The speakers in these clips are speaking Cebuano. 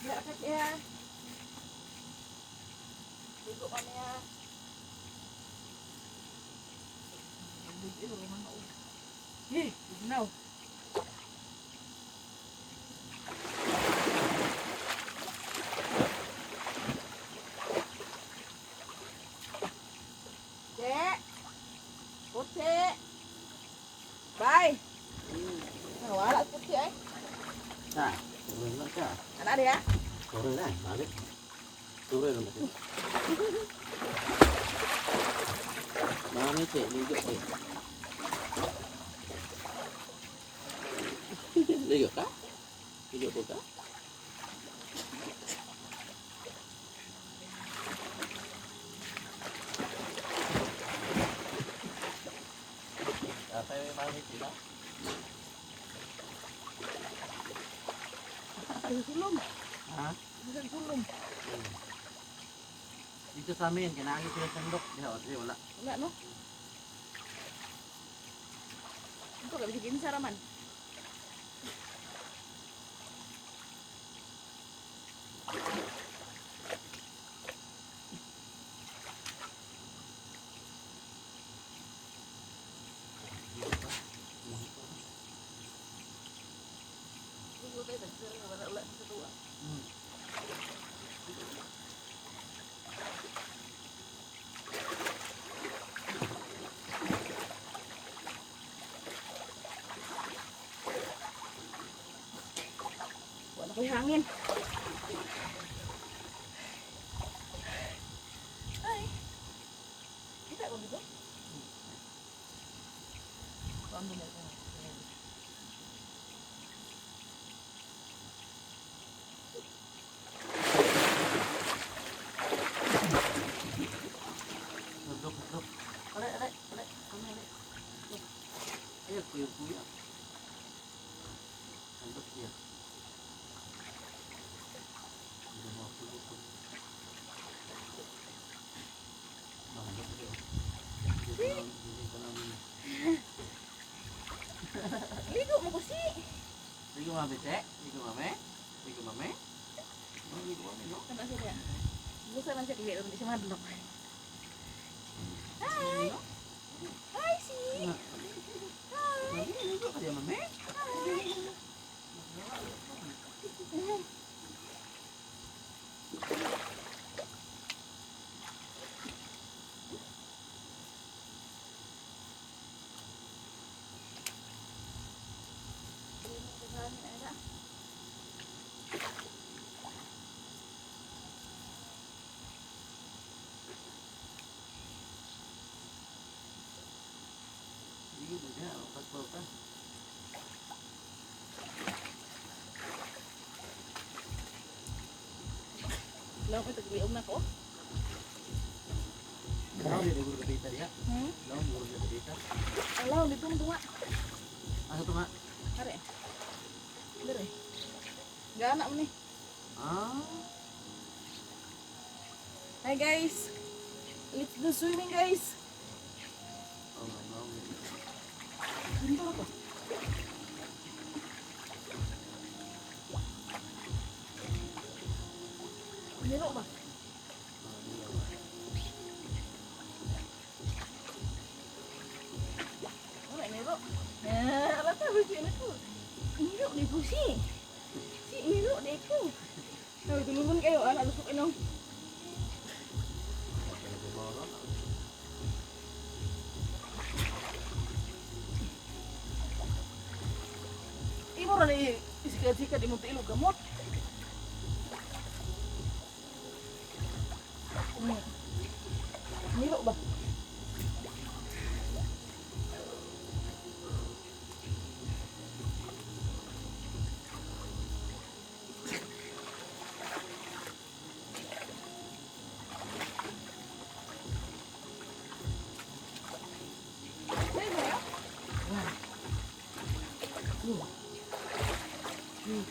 Ya, ya. Ligo kami ya. Eh, now. Cek. Puti. Bye. Wala puti ay. Ah, turun lang siya. Ana dia. Turun na, balik. Turun lang ba? Mami, che, ligo eh. Ligo ka? Ligo po ka? Tatay, may mami sila. Ay, sulong. Ha? Bisan sulong. Dito sa amin, kinaagi sila sandok. Diha, o, di, wala. Wala no. Ito ka bisig insa raman. Wala ko'y hangin. Ay. Kita ko dito. Paano mo? Sandok, sandok. Aray, aray, aray. Kami, aray. Ay, kuya, kuya. Sandok siya. Hindi mo ako dito. Sandok siya. Hindi ka namin. Ligo mo ko si. Ligo mami, te. Ligo mami. Ligo mami. Oh, ligo mami, no? Ano siya? Gusto lang siya kaya hindi siya madlok. Hi. Hi si. Hi. Mami, ligo ka diyan, mami. Hi. Ligo mo siya. Pagpaw ka. Law ko tagliog na ko. Law, di guro kapita diya. Hmm? Law, guro kapita. Alaw dito mo tunga. Asa to nga? Are. Dire. Gana mo ni. Ah. Hi guys. Let's do swimming, guys. Oh, no. Dito ako. Niro ba? Wala niro. Eh, ala ta busi na ko. Niro di ko si. Si niro di ko. Ay, tulungan kayo ana lusok inong. Imo ra ni isikat-sikat imong tiilog gamot. Niro ba? Ay, ba? One, two, three,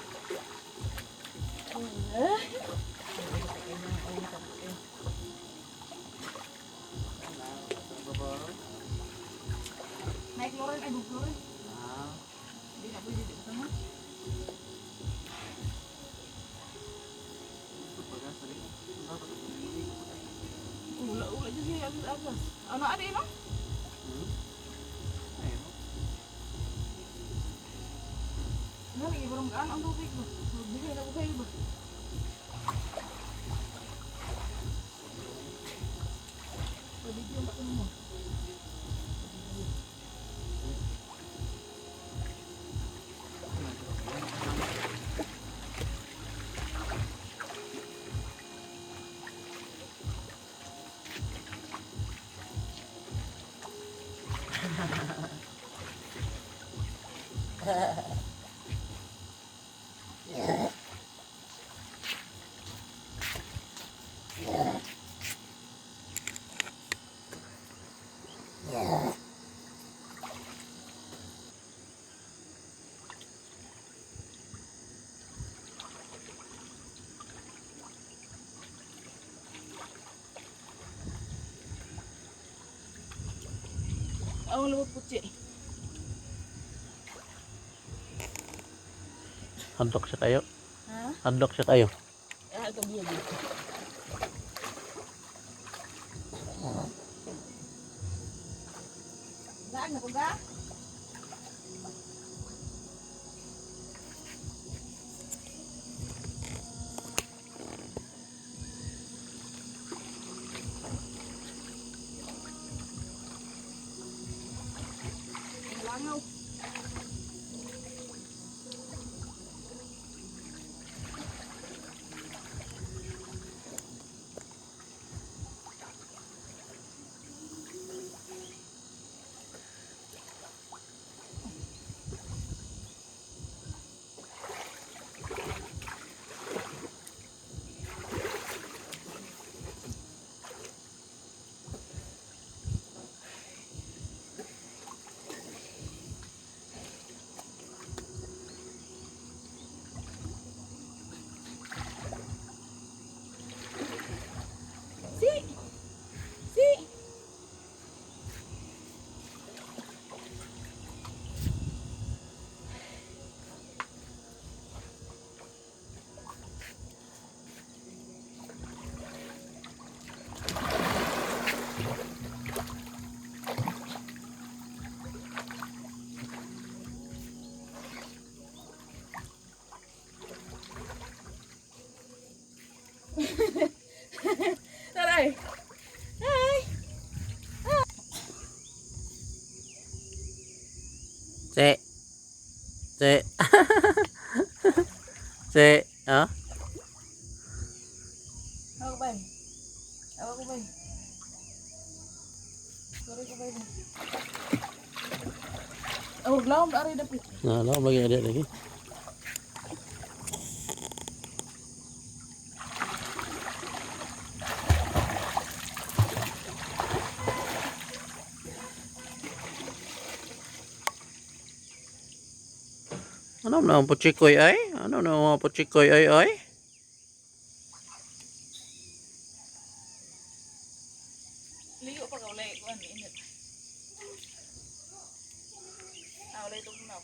four. Naik loren, ay loren. Ah. Hindi na pwede dito sama. Agos. Ano adi no? Ayun. Ano lagi burong kaan ang tubig ba? Buhay na buhay ba? Pwede yung bato mo. Ang lubot putsi. Hadlok siya kayo. Ha? Hadlok siya kayo. Ah, ito biya dito. Laan na ko ga? Langaw. Si! Si! Taray! Hi! Se. Se. Se. Ah? Ako ba? Ako ba? Sorry ko ba? Oh, glawm ari dapit. Nah, lo bagi ada lagi. Ano na ang puchikoy ay? Ano na ang mga puchikoy ay ay? Liyo pa ka ulay kuan init. Ah, ulay tugnaw.